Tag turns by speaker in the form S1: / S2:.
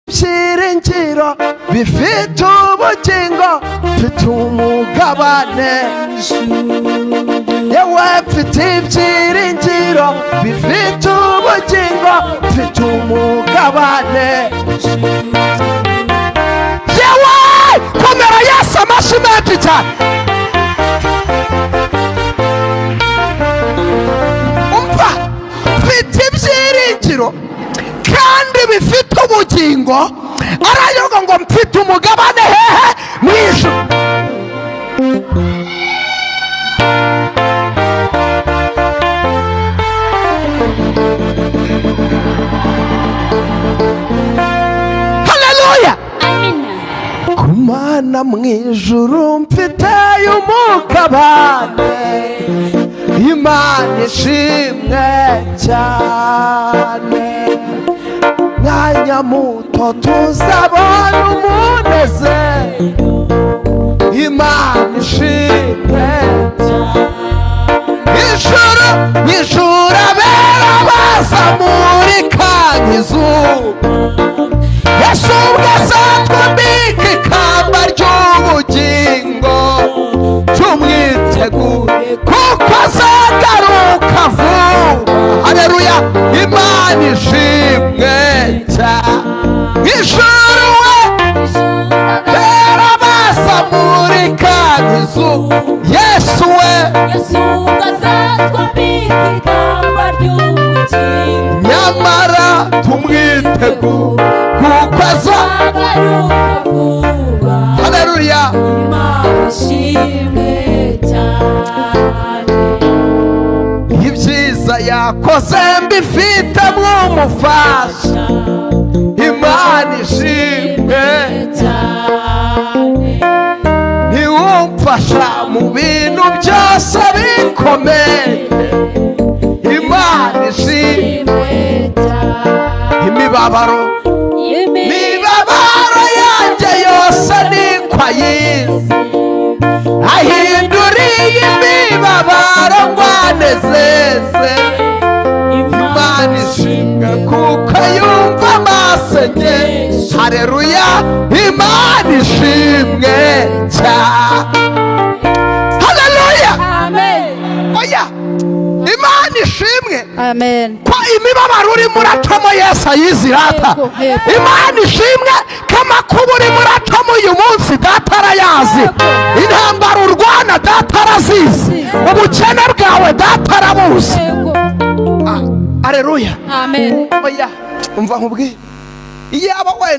S1: Ibyiringiro bifite ubugingo, mfite umugabane. Yewe, mfite ibyiringiro bifite ubugingo, mfite umugabane. Yewe, komera Yesu amashyi menshi cyane. Umva, mfite ibyiringiro kandi bifite ubugingo. Arayoga ngo mfite umugabane hehe? Mu ijuru. Haleluya!
S2: Amina.
S1: Kumana mu ijuru mfite umugabane, Imana ishimwe cyane. Mwanya muto tuzabona umunezero, Imana ishimwe cyane. Ijuru, ijuru abera bazamurika nk'izuba. Yesu ubwo azatwambika ikamba ry'ubugingo, tumwitegure kuko azagaruka vuba. Haleluya! Imana ishimwe cyane. Ijuru we bera bazamurika nk'izuba. Yesu we.
S2: Yesu azatwambika ikamba ry'ubugingo.
S1: Nyamara tumwitegure kuko aza
S2: Azagaruka vuba.
S1: Haleluya!
S2: Imana ishimwe cyane.
S1: Ibyiza yakoze mbifite mwumufasha, Imana ishimwe.
S2: Cyane.
S1: Ntiwumfasha mu bintu byose bikomeye, Imana ishimwe.
S2: Ishimwe cyane.
S1: Imibabaro, imibabaro yanjye yose niko ayizi, ahinduriye imibabaro ngo anezeze. Imana ishimwe kuko yumva amasenge. Hareruya! Imana ishimwe cyane. Haleluya!
S2: Amen.
S1: Oya, Imana ishimwe
S2: Amen.
S1: ko imibabaro urimo uracamo Yesu ayizi rata.
S2: Yego, yego.
S1: Imana ishimwe ko amakuba urimo uracamo uyu munsi Data arayazi.
S2: Yego.
S1: Intambara urwana Data arazizi. Ubukene bwawe Data arabuzi.
S2: Yego.
S1: Aleluya!
S2: Amen.
S1: Oya, umva nkubwire, iyaba wenda